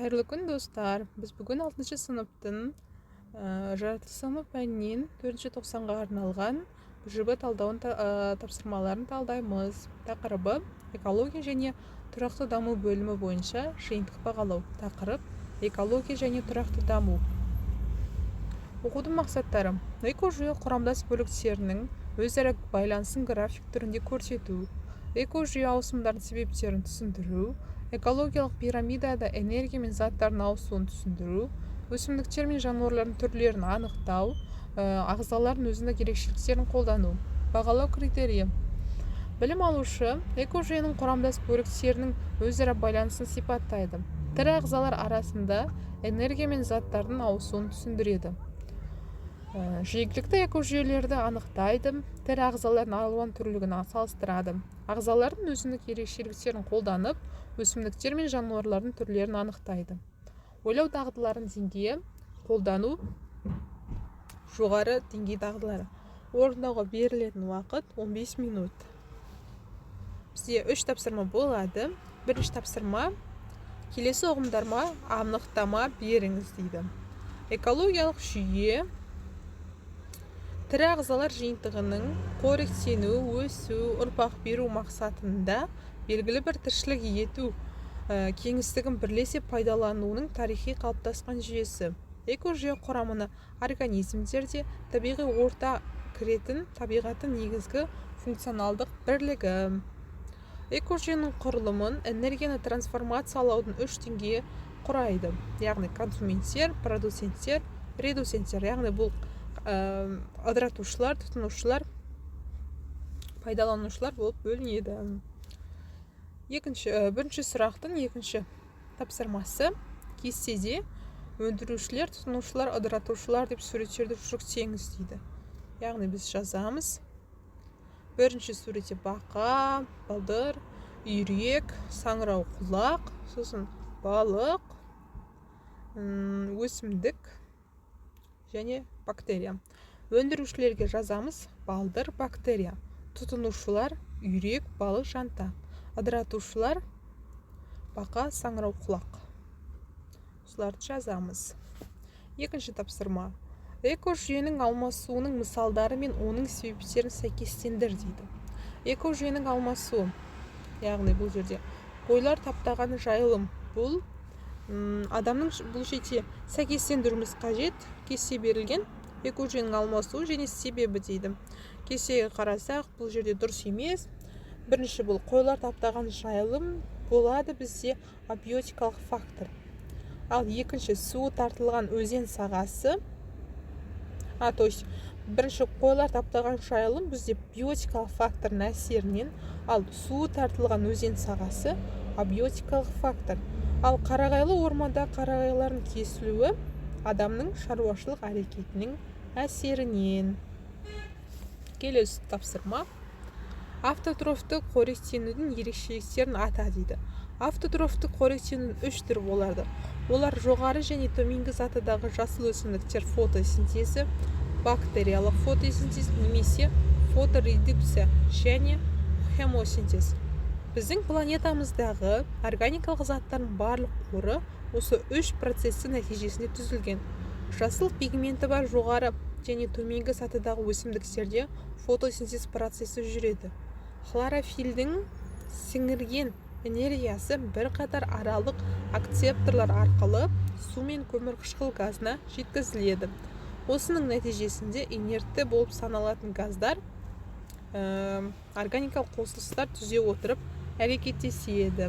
Қайырлы күн, достар! Біз бүгін алтыншы сыныптың жаратылыстану пәнінен төртінші тоқсанға арналған БЖБ талдауын, тапсырмаларын талдаймыз. Тақырыбы: экология және тұрақты даму бөлімі бойынша жиынтық бағалау. Тақырып: экология және тұрақты даму. Оқудың мақсаттары: экожүйе құрамдас бөліктерінің өзара байланысын график түрінде көрсету, экожүйе ауысымдарының себептерін түсіндіру, экологиялық пирамидада энергия мен заттардың ауысуын түсіндіру, өсімдіктер мен жануарлардың түрлерін анықтау, ағзалардың өзіндік ерекшеліктерін қолдану. Бағалау критерийі: білім алушы экожүйенің құрамдас бөліктерінің өзара байланысын сипаттайды, тірі ағзалар арасында энергия мен заттардың ауысуын түсіндіреді, жергілікті экожүйелерді анықтайды, тірі ағзалардың алуан түрлілігін салыстырады, ағзалардың өзіндік ерекшеліктерін қолданып, өсімдіктер мен жануарлардың түрлерін анықтайды. Ойлау дағдыларының деңгейі: қолдану, жоғары деңгей дағдылары. Орындауға берілетін уақыт: 15 минут. Бізде үш тапсырма болады. Бірінші тапсырма: келесі ұғымдарға анықтама беріңіз дейді. Экологиялық жүйе: тірі ағзалар жиынтығының қоректену, өсу, ұрпақ беру мақсатында белгілі бір тіршілік ету кеңістігін бірлесе пайдалануының тарихи қалыптасқан жүйесі. Экожүйе құрамына организмдер де, табиғи орта кіретін табиғаттың негізгі функционалдық бірлігі. Экожүйенің құрылымын энергияны трансформациялаудың үш деңгейі құрайды, яғни консументтер, продуценттер, редуценттер, яғни бұл ыдыратушылар, тұтынушылар, пайдаланушылар болып бөлінеді. Екінші, бірінші сұрақтың екінші тапсырмасы: кестеде өндірушілер, тұтынушылар, ыдыратушылар деп суреттерді жүктеңіз дейді. Яғни біз жазамыз: бірінші суретте бақа, балдыр, үйрек, саңырауқұлақ, сосын балық, өсімдік және бактерия. Өндірушілерге жазамыз: балдыр, бактерия. Тұтынушылар: үйрек, балық, жантақ. Ыдыратушылар: бақа, саңырауқұлақ. Осыларды жазамыз. Екінші тапсырма: экожүйенің алмасуының мысалдары мен оның себептерін сәйкестендір дейді. Экожүйенің алмасуы, яғни бұл жерде қойлар таптаған жайылым, бұл адамның. Бұл жерде сәйкестендіруіміз қажет. Кесте берілген, экожүйенің алмасуы және себебі дейді. Кестеге қарасақ, бұл жерде дұрыс емес. Бірінші, бұл қойлар таптаған жайылым болады бізде абиотикалық фактор. Ал екінші, суы тартылған өзен сағасы, то есть бірінші қойлар таптаған жайылым бізде биотикалық фактордың әсерінен, ал суы тартылған өзен сағасы абиотикалық фактор. Ал қарағайлы орманда қарағайлардың кесілуі адамның шаруашылық әрекетінің әсерінен. Келесі тапсырма: автотрофты қоректенудің ерекшеліктерін ата дейді. Автотрофты қоректенудің үш түрі болады. Олар: жоғары және төменгі сатыдағы жасыл өсімдіктер фотосинтезі, бактериялық фотосинтез немесе фоторедукция және хемосинтез. Біздің планетамыздағы органикалық заттардың барлық қоры осы үш процестің нәтижесінде түзілген. Жасыл пигменті бар жоғары және төменгі сатыдағы өсімдіктерде фотосинтез процесі жүреді. Хлорофиллдің сіңірген энергиясы бірқатар аралық акцепторлар арқылы су мен көмірқышқыл газына жеткізіледі. Осының нәтижесінде инертті болып саналатын газдар органикалық қосылыстар түзе отырып әрекеттеседі.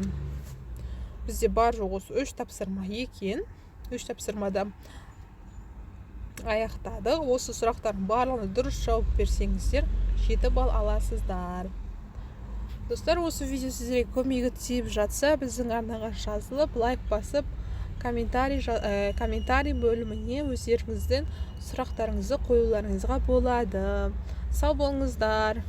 Бізде бар жоқ осы үш тапсырма екен. Үш тапсырмада аяқтадық. Осы сұрақтардың барлығына дұрыс жауап берсеңіздер, 7 балл аласыздар. Достар, осы видео сіздерге көмегі тиіп жатса, біздің арнаға жазылып, лайк басып, комментарий бөліміне өздеріңіздің сұрақтарыңызды қоюларыңызға болады. Сау болыңыздар!